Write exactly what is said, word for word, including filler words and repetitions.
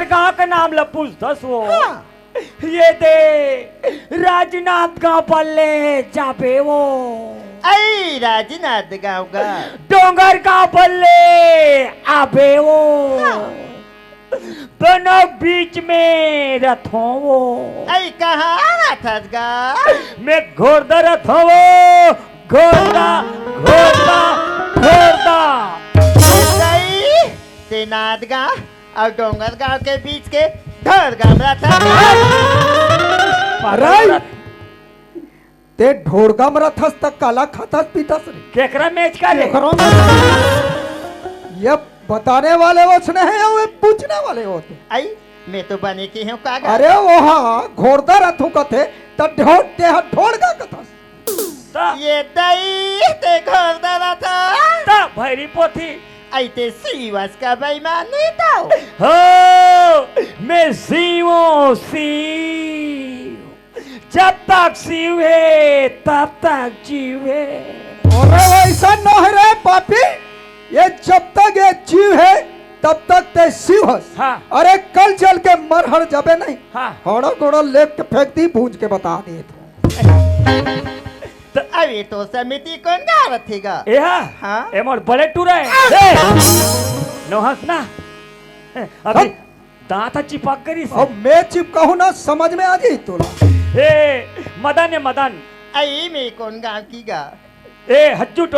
गांव के नाम ल पूछथस वो। हाँ। ये दे, राजनांदगांव बल्ले जाबे वो। अई राजनांदगांव गा। डोंगरगांव बल्ले आबे वो। हाँ। दोनों बीच में रथों वो। अई कहाँ रथस गा? मैं घोरदा रथों वो। घोरदा, घोरदा, घोरदा। सही, ते नांदगांव अउ डोंगरगांव के बीच के ढोड़गा म रथस। पागल राई। औरत। ते ढोड़गा म रथस त काला खाथस पीथस रे? केकरा मेचका रे? केकरो में। ये बताने वाले वो सुने हैं या वो पूछने वाले होते? अई, मैं तो बने की हूँ कागा। अरे वो हाँ, घोरदा रथों कथे, त ढोड़, ते हा ढोड़गा कथस। त ये दई ते घोरदा रथस। त भैरी पोथी। अई ते सीवस का बेईमानी तो। हो, मैं सीवो सीव। जब तक शिव हे, तब तक जीव हे। अरे वैसा नहीं रे पापी, ये जब तक ये जीव हे, तब तक ते शिव हस। हाँ। अरे कल चल के मर हर जाबे नहीं। हाँ। हड़ा घोड़ा लेके फेंक दी, भूंज के बता दे तो। तो अभी तो समिति कोन गा रथेगा? ए हा? हाँ। ए मोर बड़े टूरा हे। ए! नो हंसना। अभी हट। दांत ह चिपक गरी से। अब मैं चिपकाहूं ना, समझ में आ जाई तोला। ए, मदन हे, मदन। अई में कोन गांव की गा? ए, हज्जू टोला।